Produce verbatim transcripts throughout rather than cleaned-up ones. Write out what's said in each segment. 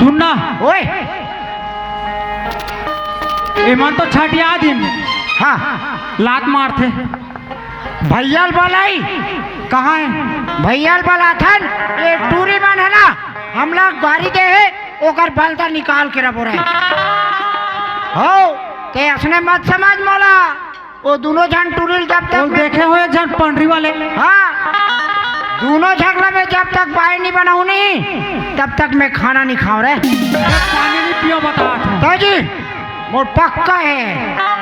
सुन ना। ओए। एमन तो छटिया दिन। हाँ। लात मारथे। भैया ल बलाई। कहाँ हे? भैया ल बलाथन। ये टूरी मन हे ना, हमला गारी दे हे, ओकर बलदा निकाल के रबो रहे। हो, ते असने मत समझ मोला। वो दोनों झन टूरी ल जब तक वो मैं देखे हो एक झन पंडरी वाले। हाँ, दोनों झगड़ा में जब तक बाई नहीं बनाऊँ नहीं, तब तक मैं खाना नहीं खाऊँ रे। पानी नहीं पियो, बता था। ताजी, मोर पक्का है,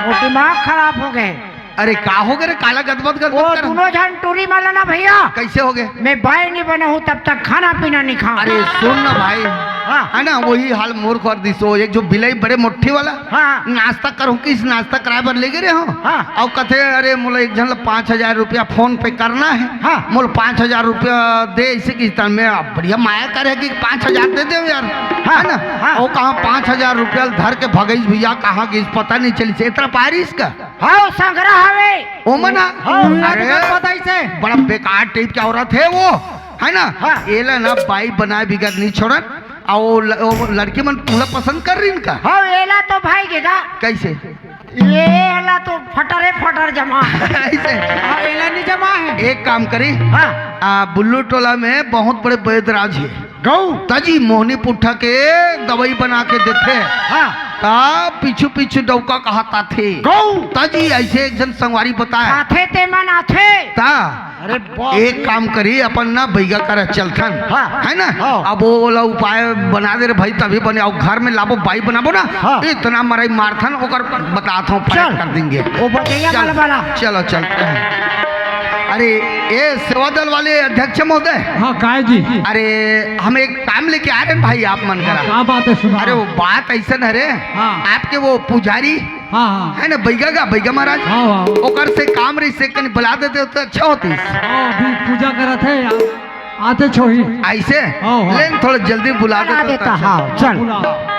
वो दिमाग खराब हो गए। अरे का हो गए रे, काला गदबद गदबद वो कर। दोनों झन टूरी मन ल ना भैया। कैसे हो गए? मैं बाई नहीं बनाऊँ तब तक खाना पीना नहीं खाऊँ। अरे सुन ना भाई, हाँ। है ना, वही हाल मोर कर दिसो, एक जो बिलाई बड़े मोटी वाला। हाँ। नाश्ता करूँ किस नाश्ता कराए बर ले गए रहे हो? हाँ। अउ कथे, "अरे मोला एक झन ला पाँच हजार रुपया फोन पे करना है।" हाँ। मोला पाँच हजार रुपया दे, ऐसे कि तन में अब बढ़िया माया करे कि पाँच हजार दे दे यार। हाँ, है ना? हाँ। वो कहाँ पाँच हजार रुपया धर के भगईस भैया, कहाँ गईस पता नहीं चलिस, इतना पारिस का। हाँ, संग्रह हवे। ओमन ह? हाँ, अरे, पता ही से। बड़ा बेकार टाइप के औरत है वो, है ना? हाँ। एला ना बाई बनाए बिगर नहीं छोड़न। अउ ल-, ओ लड़की मन तुला पसंद कर रही का? हाँ, एला तो भाई के का? कैसे? ये एला तो फटरे फटर जमा। ऐसे? हाँ, एला नहीं जमा है। एक काम करी। हाँ। आ, बुल्लू टोला में बहुत बड़े बैदराज है। गऊ। ताजी मोहनी पुट्ठा के दवाई बना के देथे। हाँ। ता पीछू पीछू डौका कहात आथे। गऊ। ताजी ऐसे एक झन संगवारी बताए। आथे ते मन आथे। ता अरे बाप एक रे। काम करी, अपन ना बैगा करा चलथन। हाँ। है ना? हाँ। अब वो वाला उपाय बना दे रे भाई, तभी बने। अउ घर में लाबो, बाई बनाबो ना। हाँ। इतना मरई मारथन, ओकर बतात हूँ, चल। कर देंगे। वो बचैया चल, वाला वाला। चलो चलते हैं। अरे, ए सेवा दल वाले अध्यक्ष महोदय। हाँ, काय जी? अरे, हम एक काम लेके आ रहे हैं भाई, आप मन करा। क्या बात है, सुना। अरे, वो बात ऐसा है रे। हाँ। आपके वो पुजारी हाँ, हाँ। है ना, बैगा का, बैगा महाराज? हाँ, हाँ। ओकर से काम रही से कहीं बुला देते हो तो अच्छा होती। हाँ, अभी पूजा करत है यार, आते छोही। ऐसे? हाँ, हाँ। लेन थोड़ा जल्दी बुला बुला देते हो तो देता, अच्छा। हाँ, चल। बुला।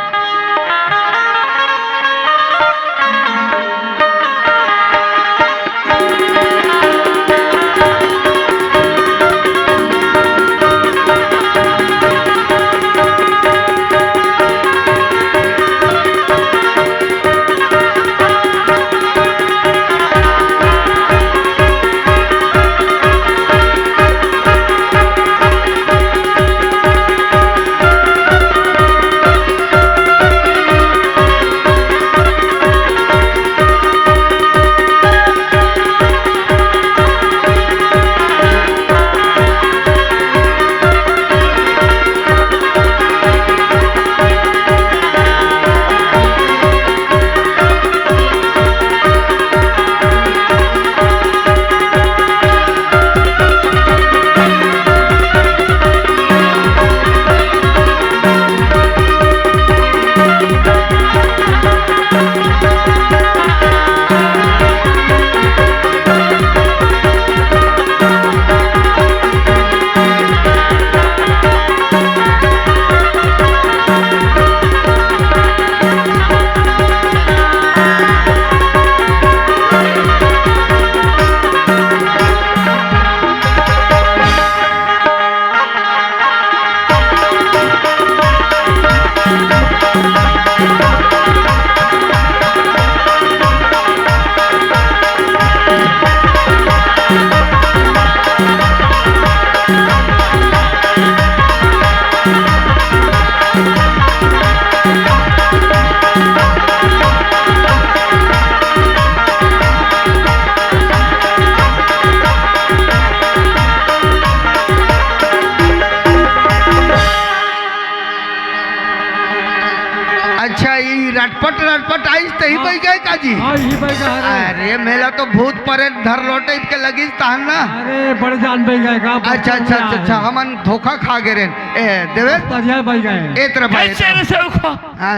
अच्छा, ये रटपट रटपट आइस, तही हाँ। बैगा का जी? हाँ, यही बैगा है रे। अरे, मेला तो भूत परेत धर लोटे के लगिस तहन ना। अरे, बड़े जान बैगा का, अच्छा, अच्छा, अच्छा, अच्छा, हमन धोखा खा गे रेन। ए, देवेश? तरिया बैगा है। ए तरफ आए, कैसे रे से उखो? हाँ।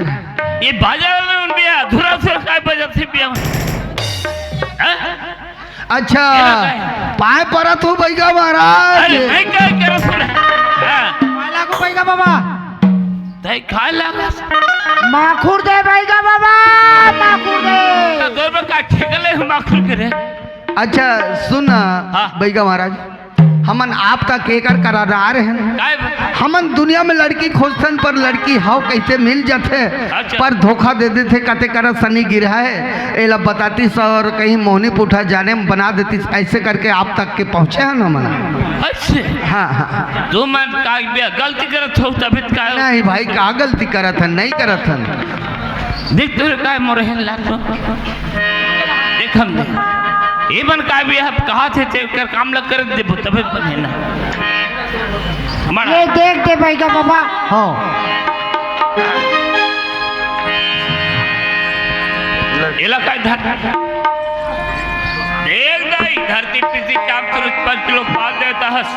ये बाजा वाले मन बिया, धुरा सुर काय बजत हे बिया? हाँ? अच्छा, एला काय? पाय परत हूँ बैगा महाराज। अरे, मैं काय करत हूँ रे? हाँ। पाय लागो बैगा बाबा। तै काय लागस? माखुर दे बैगा बाबा, माखुर दे। तो दो में का ठेका ले माखुर के रे? अच्छा, सुन ना, हाँ। बैगा महाराज। हमन आप तक एकर करा रहे हन। काय? हमन दुनिया में लड़की खोजथन, पर लड़की हव कइसे मिल जथे, अच्छा। पर धोखा दे देथे, कते करा सनी गिरहा हे, एला बतातीस और कहीं मोहनी पुठा जाने में बना देतीस, ऐसे करके आप तक के पहुँचे हन हमन। अच्छा। हाँ, हाँ। तो मैं का बे-, गलती करत हो तभी का? नहीं भाई, का गलती करत हन? नहीं करत हन। देख तोरे काय मोरे हेन लाग तो। देख हम दे। ये मन का भी आप कहा थे, ते कर काम लग कर देबो, तबे बने ना। हमारा ये देख दे भाई का बाबा। हाँ। एला काय धर। देख दाई, धरती पृथ्वी चाम सूरज पंच लोग पाल देवता हस।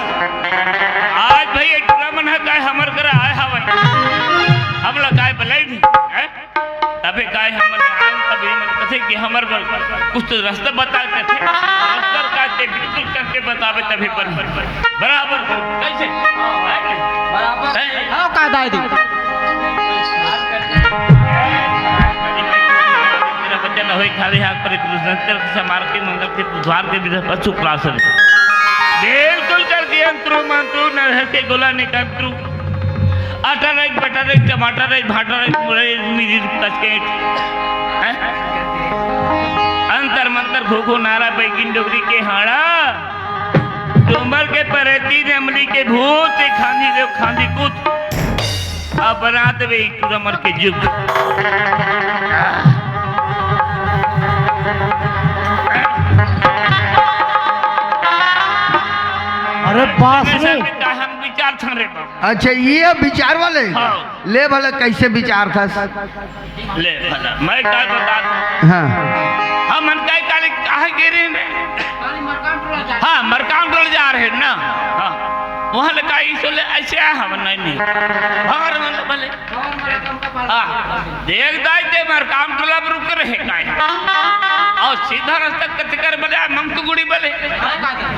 आज भाई ये टूरा मन है काय हमर करा आए हवय। हमला काय बलाई नहीं, हैं? तबे काय हमन आन, तबे हमन कथे कि हमर बर कुछ तो रास्ता बता के थे। रास्ता का ते बिल्कुल करके बतावे तभी पर बराबर कैसे? बराबर। हैं? हाँ, का दाई दी। तेरा बच्चा न होई खाली हाथ पर एक दूसरे से मार के मंगल के बुधवार के विधि पर शुक्रासन। बिल्कुल करके अंतरू मंतरू नरहर के गोला निकंतरू। अटरक बटरक टमाटरक भाटरक मुरई मिरी कचकेट। हैं? अंतर मंतर घोघो नारा बैगिन डोगरी के हाड़ा। डोमर के परेती ने अमली के भूत, एक खांदी रे खांदी कुछ। अब बना देवे एक टूरा मन के जुग। अरे बाप रे। का हम विचार थन रे बाबा। अच्छा, ये विचार वाले? हाँ। ले भला, कैसे विचार था? ले भला, मैं का बता दूं? हाँ। हम मन का काले कहाँ गिरे ने? हाँ, मरकाम टोला जा रहे ना। हाँ। वहाँ ले का इसो ले ऐसे आ हम नहीं, नहीं। भंवर मन भले। हाँ। देख दाई ते मरकाम टोला पर रुक रहे का है। और सीधा रास्ता कतिकर बले, मंगतुगुड़ी बले।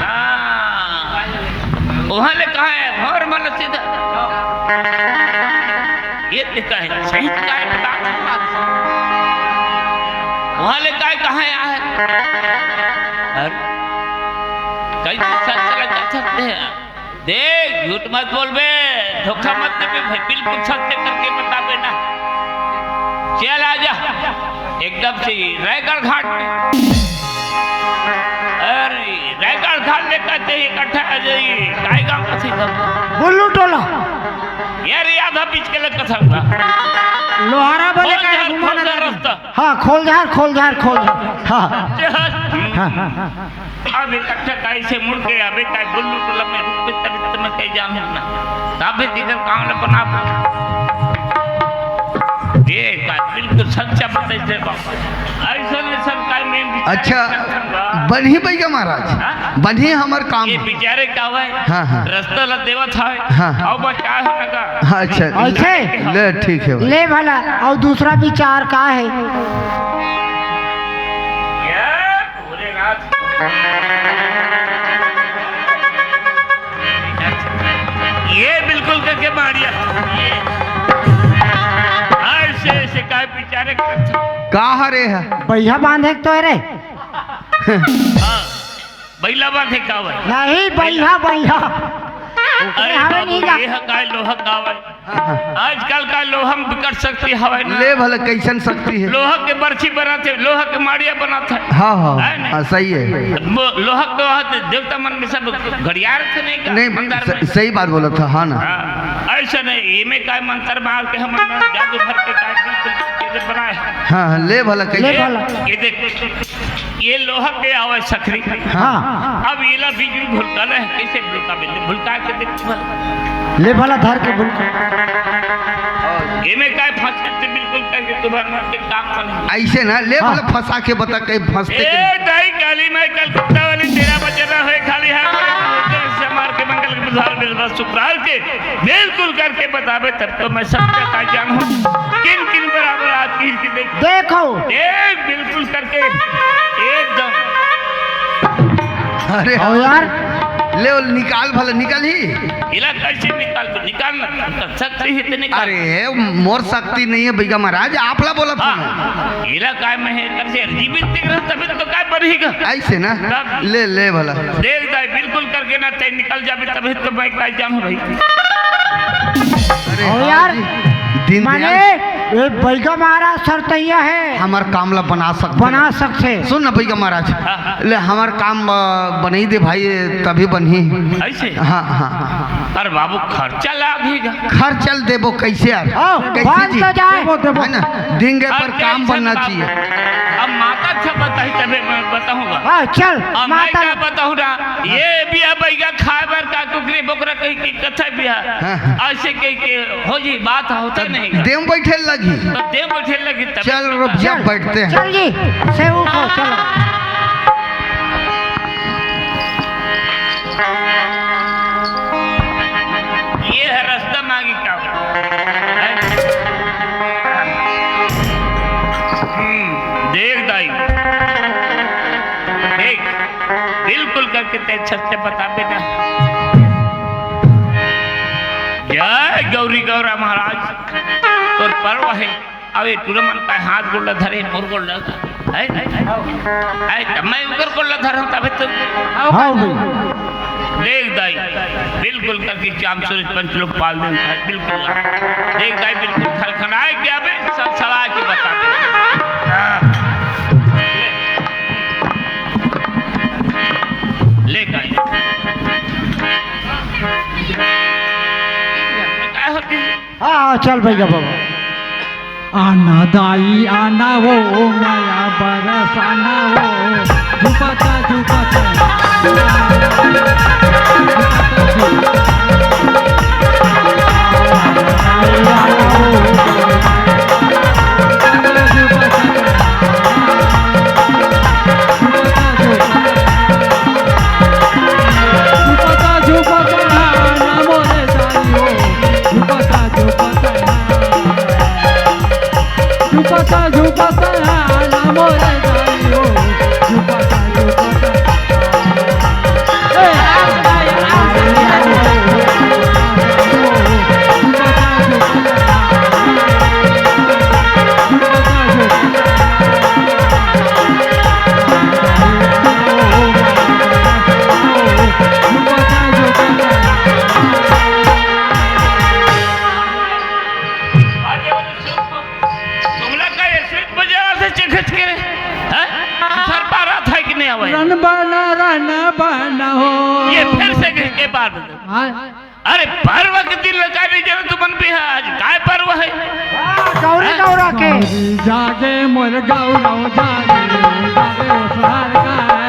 हाँ। वहाँ ले कहाँ है? भंवर मन सीधा। ये लिखा है, सही लिखा है, बता। वहाँ ले काय कहाँ आया है? अरे, कहीं तो सच चला जा सकते हैं। देख, झूठ मत बोल बे, धोखा मत दे बे भाई, बिल्कुल सत्य करके बता बे ना। चल आ जा, एकदम से रायगढ़ घाट में। अरे, रायगढ़ घाट ले कहते हैं, इकट्ठा आ जाइए, काय गाँव का सीधा। बुल्लू टोला। यार, ये आधा बीच के लग कथा हुआ। लोहारा बोले खोल का झार, घुमाना खोल झार था। रास्ता। हाँ, खोल झार, खोल झार, खोल झार। हाँ। ये हट। हाँ, हाँ, हाँ, हाँ। अब इकट्ठा कैसे मुड़ के अबे काय बुल्लू टोला में रुक के तभी तुम्हें कह जान ना। तब भी दिखर काम ले बना। ये का बिल्कुल सच्चा बताई थे बाबा। ऐसा नहीं सब काय में विचार अच्छा, करता था। बनही भैया महाराज, हाँ? बनही हमर काम। ये बेचारे का हुआ है? हाँ, हाँ। रास्ता ला देवत है। हाँ, हाँ। अब बस का होने का? हाँ, अच्छा। ऐसे? ले, ठीक है भाई। ले भला, और दूसरा विचार का है? ये भोलेनाथ। ये बिल्कुल करके मारिया। ऐसे, ऐसे काय बेचारे करते? का हरे है? भैया बांधे तो रे। हाँ, बैला बांधे का भाई? नहीं, भैया, भैया। अरे हमें नहीं बाबू, जा- ये है काय लोहा का भाई? आजकल का लोहा में विकट शक्ति हवे ना। ले भला, कैसन शक्ति है? लोहा के बरछी बनाथे, लोहा के माड़िया बनाथे। हाँ, हाँ, है ना? हाँ, सही है। वो लोहा के हाथ देवता मन में सब घड़ियाल थे नहीं का? नहीं, मंदिर स-, में। सही बात बोला था, हाँ ना। हाँ, ऐसा नहीं, ये में काय मंत्र मार के हम जादू भर के काय बिल्कुल चीजें बनाए। हाँ, हाँ, ले भला, कैसे? ले भला। ये देख, ये लोहा के आवे सखरी। हाँ। अब एला बीच में भुलकाना है, कैसे भुलकाबे? भुलका के देख भला। ले भला धर के भुलका। एमे काय फंसे से बिल्कुल करके तुम्हारे मन के काम बने। ऐसे ना, ले हाँ। भला फंसा के बता, कहीं फंसते ए, के नहीं। दाई काली माई कलकत्ता वाली तेरा बचना होए खाली हाथ से मार के मंगल के बुधवार, बृहस्पति, शुक्रवार के बिल्कुल करके बताबे, तब तो मैं सत्य का ज्ञान हूँ। किन किन बराबर आती है कि देख। देखो। ए, बिल्कुल करके एकदम। अरे और यार, ले, निकाल भला, निकल ही। इला कैसे निकाल? तो निकाल ना, तो शक्ति ही तो निकाल। अरे, मोर शक्ति नहीं है बइगा महाराज, आप ला बोलत हूँ। हाँ, इला काय में है, कर से जीवित दिख रहा, तभी तो काय बनेगा। ऐसे ना? तब ले, ले भला। देख दाई, बिल्कुल करके ना तय निकल जाबे, तभी तो मैं काय जानू भाई। अरे ओ हाँ यार, जी, दीन माने, दयाल। ए, बइगा महाराज सरतैया है। हमर काम ला बना सकथे। बना सकथे। सुन ना बइगा महाराज, हाँ, हाँ। ले हमर काम, अ, बनई दे भाई, तभी बनही। ऐसे? हाँ, हाँ। अरे बाबू, खर्चा लागेगा। खर्चा ल देबो कैसे यार? हाँ, कैसे बन जी? तो जाए। देबो, देबो। है ना? दिंगे पर खर्चा काम ऐसे बनना बाबू। चाहिए। अब माता अच्छा बताही तभी मैं बताऊंगा। हाँ, चल, अब मैं माता का बताऊं ना, ये भी अब बइगा खाए बर का कुकरी बोकरा कहीं की कथा भी है। हाँ, हाँ। ऐसे कहीं के हो जी, बात होते तब नहीं। देम बैठे लगी। तो देम बैठे लगी तब चल, रुक जा, चल। बैठते हैं। चल जी, से उठो, चलो। ये है रास्ता मांगी का। हम्म, देख दाई, देख, बिल्कुल करके ते सत्य बता बेटा। जय गौरी गौरा महाराज, तोर पर्व है। अबे टूरा मन का हाथ गोड़ ला धरे, मोर गोड़ ला, है? है, तब मैं उकर गोड़ ला धरहूं, तबे तो। हाँ भाई। देख दाई, बिल्कुल करके चाम सूरज पंच लोग पाल देता है, बिल्कुल। देख दाई, बिल्कुल खरखराए के अबे सड़सड़ा के बता दे। हाँ। ले दाई। काय होती? हाँ, हाँ, चल भइया बाबा। आना दाई आना वो, माया बरस आना वो, झुपता झुपता। तुमला का ये स्वीट बजा से चखच के, हैं? सर पारा था कि नहीं आवे? रन बना, रन बना हो। ये फिर से कह के बाद। हाँ। अरे, पर्व के दिन लगा नहीं जाना तुमन भी है, आज काय पर्व है? गौरी गौरा के। गौरी जागे मोर गौरव जागे, जागे ओ सार गाय।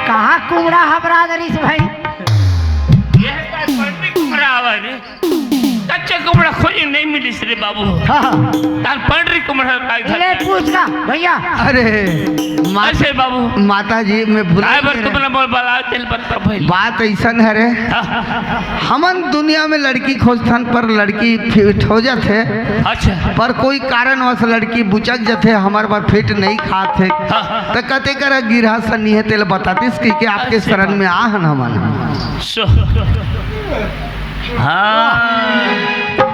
कहाँ कुमड़ा हबरा दरिस भाई? ये का पंडी कुमड़ा आवा रे। कच्चा कुमड़ा खोजे नहीं मिलिस रे बाबू। हाँ, हाँ। तार पंडरी कुमड़ा का ले पूछ का भैया। अरे, माता, ऐसे बाबू। माता जी, मैं भुला काय बर गए। तुमने मोर बला तेल पत्ता भाई। बात ऐसन है रे। हाँ। हमन दुनिया में लड़की खोजथन, पर लड़की फिट हो जाथे। अच्छा। पर कोई कारणवश लड़की बुचक जाथे, हमर बर फिट नहीं खात हे। हाँ, हाँ। त कते करा गिरहा सन्नी हे, तेल बतातिस कि, कि आपके अच्छा। शरण में आहन हमन। सो-, हाँ।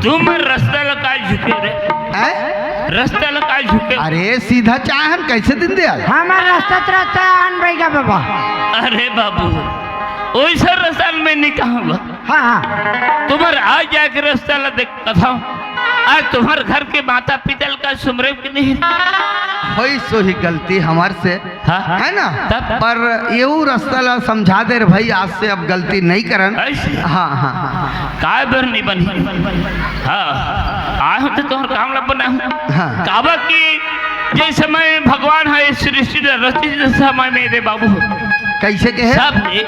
तुमर रस्ता ल काय झुके रे? हैं? रस्ता ल काय झुके? अरे सीधा चाय हम कैसे दिन दे आज? हमर रस्ता त रस्ता आन बइगा बाबा। अरे बाबू, ओइसा रस्ता ल मैं नहीं कहूँगा। हाँ, हाँ। तुमर आ जाए के रस्ता ल देख कथौं। आज तुमर घर के माता पिता ल का सुमरे के नहीं? होइस होही गलती हमर से। हाँ। है ना? तब? पर एहू रस्ता ला समझा दे रे भाई, आज से अब गलती नहीं करन। ऐसे? हाँ, हाँ, हाँ। काय बर नहीं बनी? हाँ, आए हो तो तोहर काम ला बनाहूँ। हाँ। काबर कि जे समय भगवान ह इस सृष्टि ला रचित समय में रे बाबू, कैसे कहे? सब ए,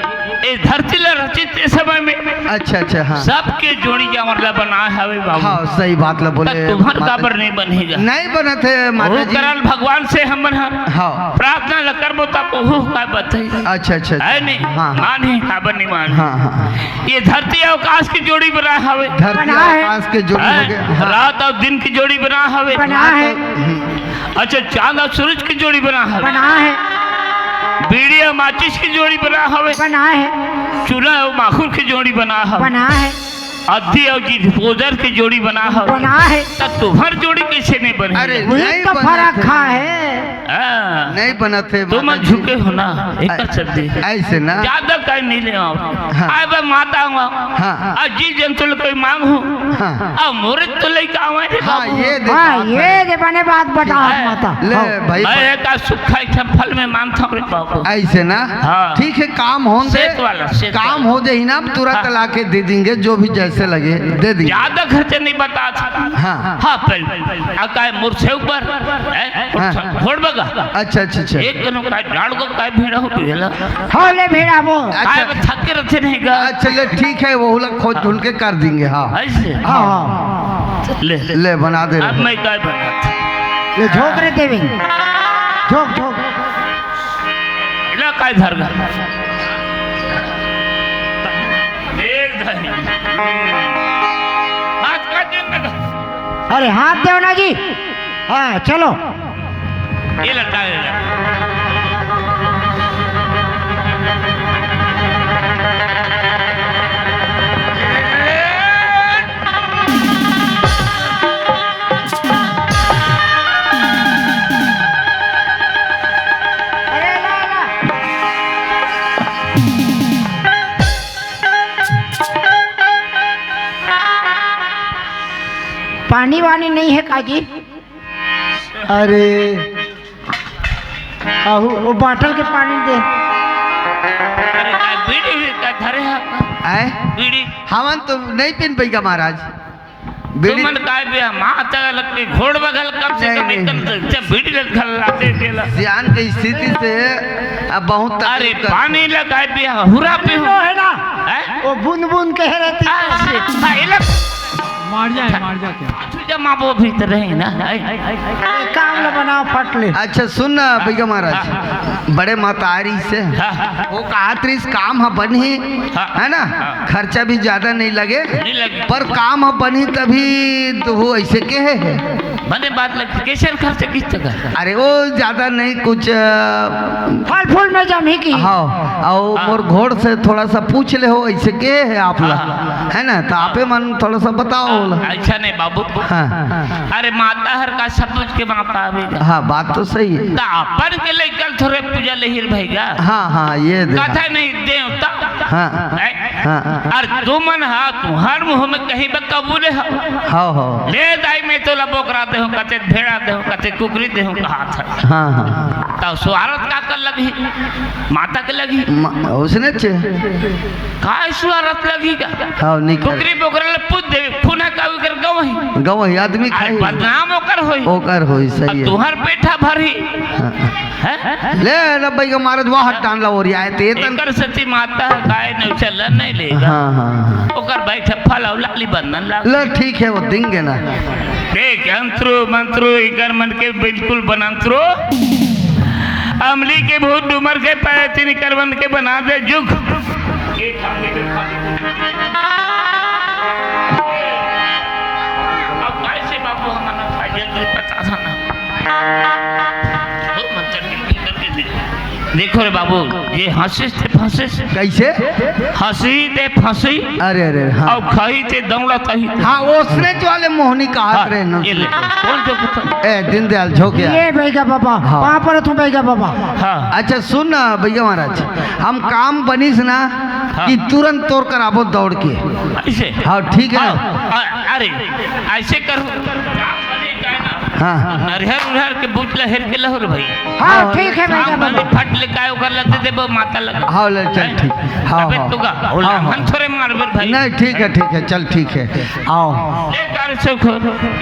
ए धरती ला रचित ए समय में अच्छा, अच्छा, हाँ। सबके जोड़ी जावर ला बनाए हवे बाबू। हाँ, सही बात ला बोले त तुमर माता काबर जी। नहीं बने गा? नहीं बनत हे माता ओहू जी। करन भगवान से हमन ह हाँ। प्रार्थना ल करबो त ओहू का बताई। अच्छा, अच्छा, अच्छा। है नहीं? हाँ, हाँ। मानही, काबर नहीं मानही? हाँ, हाँ। ये धरती अउ आकाश के जोड़ी बनाए हवे। धरती बना अउ है। आकाश के जोड़ी हैं? हो गए। हाँ। रात अउ दिन की जोड़ी बनाए हवे। बना है। हम्म। अच्छा, चांद अउ सूरज की जोड़ी बनाए हवे। बना है। बीड़ी अउ माचिस की जोड़ी बनाए हवे। बना है। चूल्हा अउ माखुर की जोड़ी बनाए हवे। बना है। अद्धी अउ डिस्पोजल के जोड़ी बना हवे। बना है। त तुहर जोड़ी कैसे नहीं बने? अरे, वही नहीं तो बने फर्क थे। खा है। हाँ। नहीं बनत हे, तुम माता जी। झुके हो ना, एकर अ-, चलते। ऐसे ना। ज्यादा काय नहीं ले आओ। हाँ। आए बा माता हुआ। हाँ। आ जी जंतु ल कोई मांग हो। हाँ। आ मोरे तो लइका आवे रे हाँ, बाबू। ये दे हाँ, बात ये है। दे बने बात बता है। माता। ले हाँ। भाई, मैं एक आज सुखा एक ठन फल में मानता हूँ रे बाबू। ऐसे ना? हाँ। ठीक है, काम होन दे। सेत वाला, सेत काम वाला। हो जाही ना, हम तुरंत हाँ। ला के दे देंगे, जो भी जैसे लगे, दे देंगे। ज्यादा खर्चे नहीं बता था। हाँ। हाँ, पहले। आ काय मोर से ऊपर, हैं? हाँ। घोड़ बगा। अच्छा, अच्छा, अच्छा। एक कनो काय जाड़ को काय भेड़ा हो तू हेला? हाँ, ले भेड़ा वो। अच्छा। काय बा थक के रखे नहीं गा? अच्छा, ले ठीक है, वो ला खोज ढूंढ के कर देंगे, हाँ। ऐसे? हाँ, हाँ। ले। ले, बना दे अब रहे। मैं काय बना? ले, झोंक रे देवी। झोंक, झोंक। इला काय धर गा? देख धरी। हाथ का दिन लगा। अरे, हाथ देव ना जी। हाँ, चलो। ये लटका दे। पानी वानी नहीं है काजी? अरे, आहू, वो bottle के पानी दे। अरे, का बीड़ी भी का धरे है? आय? बीड़ी। हमन तो नहीं पीन पइगा महाराज। बीड़ी तुमन काय बिया माता लग के घोड़ बगल कम से नहीं, कम नहीं। एकदम से जब बीड़ी लग घर लाते गेला। सियान के स्थिति से अब बहुत अरे, तकलीफ कर पानी लगाए बिया, हुरा पीहू। है ना? हैं? वो बूंद बूंद कह रहती है। आ, से, हाँ, ये लग मार जाए, मार जाए क्या? तू जब माँ वो भीतर है ना, हैं? ये काम ला बनाओ, फट ले। अच्छा, सुन ना, भैया महाराज, हाँ। बड़े मतारी से, हाँ। वो कहा त्रिस काम ह बनही, हाँ। है ना? हाँ। खर्चा भी ज्यादा नहीं लगे, नहीं लगे। पर काम ह बनही तभी तो वो ऐसे कहे है। बने बात लग, कैसे खर्च किस जगह? अरे, वो ज्यादा नहीं, कुछ, अ, फल फूल में जमी की। हाँ, और हाँ। मोर घोड़ से थोड़ा सा पूछ ले हो, ऐसे के है आप ला, हाँ। है ना? तो आपे मन थोड़ा सा बताओ ला। अच्छा नहीं बाबू। हाँ। अरे, माता हर का सब कुछ के माता आवेगा। हाँ, बात तो सही है। तो अपन के लेकर थोड़े पूजा ले ही भैया। हाँ, हाँ, ये दे। कथा नहीं देवता। हाँ। हैं? हाँ, हाँ। अरे, तुमन हा, तुम्हार मुँह में कहीं बा कबूले हा। हाँ, हाँ। ले दाई, मैं तोला बोकरा देहूँ, कते भेड़ा देहूँ, कते कुकरी देहूँ, कहा था। हाँ, हाँ। तब स्वारथ का कर लगी? माता के लगी। म-, उसने चे। काय स्वारथ लगी का? हाँ, नहीं कर। कुकरी बोकरा ले पूछ देवे, खून है का ओकर गवही? गवही आदमी अरे, खाई। बदनाम ओकर होई। ओकर होई, सही अब है। तुहर पेठा भरी। हाँ। हैं? ले, रब्बई का मारत वाह टान ला ओरिया है, ते तन एकर सती माता है, काय नहीं चलन नहीं लेगा। हाँ, हाँ, हाँ। ओकर बैठे फल और लाली बंधन लाग। ले, ठीक है, वो दिंगे ना। देख, अंतरो मंत्रो इकर मन के बिल्कुल बनंतरो। अमली के भूत डूमर के पैतिन इकर मन के बना दे जुग। अब कैसे बाबू हमारा भाई जल्दी पता था ना। वो मंत्र के भीतर के दे। देखो रे बाबू, ये हंसिस ते फंसिस। कैसे? हंसी ते फंसी। अरे, अरे, हाँ। अउ खाई ते दौड़ा तही। हाँ, ओसने वाले मोहनी कहा हाँ, रहे ना। ये ले, कौन जो पता? ए, दीनदयाल, झोंके आ। ये बैगा बाबा, हाँ। पाँव परत हूँ बैगा बाबा। हाँ। अच्छा, सुन ना बैगा महाराज, हम काम बनिस ना हाँ। कि तुरंत तोर कराबो दौड़ के। ऐसे? हाँ, ठीक है। हाँ, अ-, अरे, ऐसे करो। हाँ। नरिहर उरिहर के बूच ला हेर के लहो रे भाई। हाँ, हाँ, ठीक है, हाँ, बैगा बाबा। फट ले काय ओकर लते देबो माता लगा। हाँ, ले चल, हैं? ठीक। हाँ, अबे हाँ। तू का, हाँ, हाँ। हम थोड़े मारबे भाई। नहीं, ठीक है, ठीक है, चल, ठीक है। आओ। ए, कार से खो,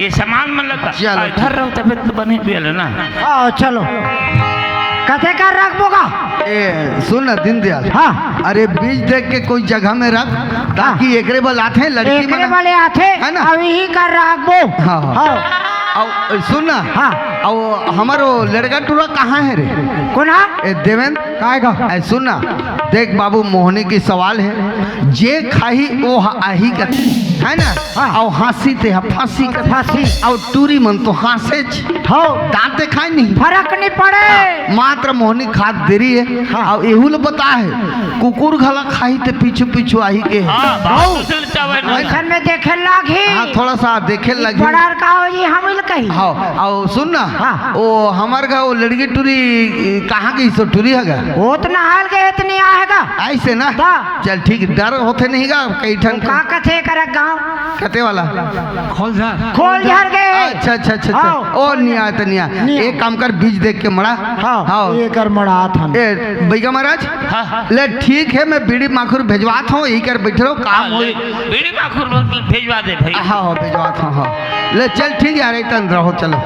ये सामान मन लगा। चलो, और घर रहो, तबीयत तो बने भी है ना। हाँ, चलो। कथे कर रखबो का? ए, सुन ना, दीनदयाल। हाँ। अरे, बीज देख के कोई जगह में रख, ताकि हाँ। एकरे बल आथे, लड़की एकरे मन बले आथे, है ना? अब यही कर रखबो। हाँ, हाँ। हाँ। अब सुन ना। हाँ। अब हमारो लड़का टूरा कहाँ है रे? कौन है? ए, देवेंद्र। काय का? ए, सुन ना। देख बाबू, मोहनी की सवाल है, जे खाही वो ह-, आही का, है ना? हाँ। और हंसी ते ह-, फांसी का। फांसी। और टूरी मन तो हंसे छ। हाँ। दांत देखाय नहीं। फरक नहीं पड़े। हाँ, मात्र मोहनी खात देरी है। हाँ। अउ एहू ल बता हे, कुकुर घला खाही ते पीछू पीछू आही के हे। हाँ, बात तो सुन चावे ना। अइसन में देखे लागही। हाँ, थोड़ा सा देखे लागही। बड़ा का हो जी, हम इल कही। हाँ, अउ सुन ना, हाँ। ओ हमर घर ओ लड़की टूरी कहाँ गई सो टूरी हगा? वो तो नहाल गए इतनी आएगा। ऐसे ना? ता। चल ठीक, डर होते नहीं गा कई ठन का के। कथे करक गाँव? कते वाला? खोल झार। खोल झार गए। अच्छा, अच्छा, अच्छा, अच्छा। हाँ। ओ निया त निया। निया। एक काम कर, बीज देख के मड़ा। हाँ, हाँ। ये कर मड़ा आत हन। ए, बैगा महाराज, हाँ, हाँ। ले ठीक है, मैं बीड़ी माखुर भेजवात हूँ, यही कर बैठे रहो, काम हाँ, होई। ले, बीड़ी माखुर भेजवा दे भाई। हाँ, हाँ, भेजवात हूँ, हाँ। ले चल ठीक है यार, एक तन रहो, चलो।